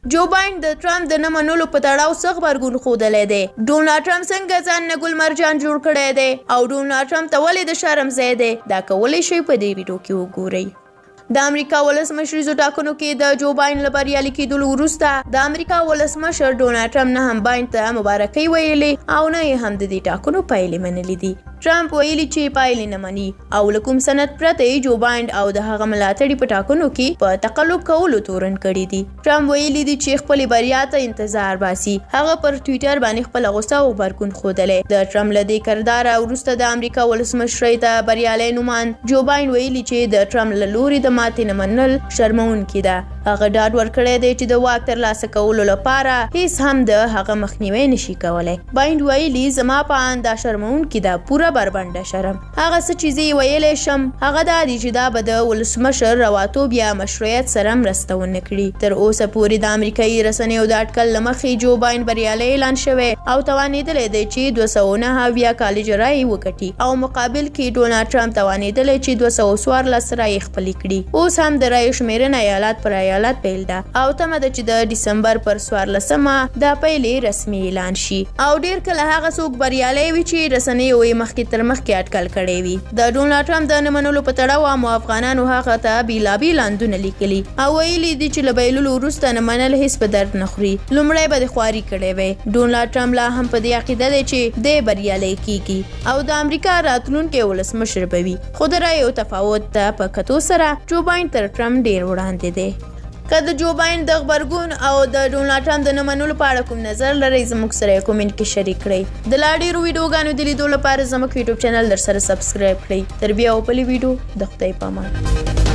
جو باین د ټرمپ د نه منلو په تړاو څه غبرګون ښودلی دی؟ ډونالډ ټرمپ څنګه ځان نه ګل مرجان جوړ کړی دی؟ او ډونالډ ټرمپ ته ولې د شرم ځای دی؟ دا کولی شئ په دې ویډیو کې وګورئ. د امریکا ولسمشریزو ټاکنو کې د جو باین له بریالي کېدلو وروسته د امریکا ولسمشر ډونالډ ټرمپ نه هم باین ته مبارکۍ ویلې او نه یې هم د دې ټاکنو پایلې منلې دي. ټرمپ ویلي چې پایلې نه مني او له کوم سند پرته یې جو باینډ او د هغه ملاتړي په ټاکنو کې په تقلب کولو تورن کړي دي. ټرمپ ویلي دي چې خپلې بریا ته انتظار باسي. هغه پر ټویټر باندې خپله غوسه او غبرګون ښودلی. د ټرمپ له دې کرداره وروسته د امریکا ولسمشرۍ ته بریالی نوماند جو باینډ ویلي چې د ټرمپ له لوري د ماتې نه منل شرموونکې ده. هغه ډاډ ورکړی دی چې د واک ترلاسه کولو لپاره هیڅ هم د هغه مخنیوی نشي کولی. باینډ ویلي، زما په اند دا شرموونکې ده، پوره بربنډه شرم. هغه څه چې زه یې ویلی شم هغه دا دي چې دا به د ولسمشر رواتوب یا مشروعیت سره مرسته ونه کړي. تر اوسه پورې د امریکایي رسنیو د اټکل له مخې جو باین بریالی اعلان شوی او توانېدلی دی چې 279 کالج رایې وګټي او مقابل کې ډونالډ ټرمپ توانېدلی چې 214 رایې خپلې کړي. اوس هم د رایو شمېرنه ایالت پر ایالت پیل ده او تمه ده چې د ډسمبر پر 14مه دا پایلې رسمي اعلان شي. او ډیر کله هغه څوک بریالی وي چې رسنیو یې مخکې تر مخکې اټکل کړی وي. د ډونالډ ټرمپ د نه منلو په تړاو عامو افغانانو هغه ته بیلابیل اندونه لیکلي او ویلي دي چې له بایللو وروسته نه منل هیڅ په درد نه خوري، لومړی به د خواري کړی وی. ډونالډ ټرمپ لا هم په دې عقیده دی چې دی بریالی کیږي او د امریکا راتلونکی ولسمشر به وي، خو د رایو تفاوت ته په کتو سره جو باین تر ټرمپ ډیر وړاندې دی. که د جو باین د غبرګون او د ډونالډ ټرمپ د نه منلو په اړه کوم نظر لرئ، زموږ سره یې کومنټ کې شریک کړئ. د لا ډیرو ویډیوګانو د لیدو لپاره زموږ یوټیوب چینل در سره سبسکرایب کړئ. تر بیا او بلې ویډیو، د خدای په امان.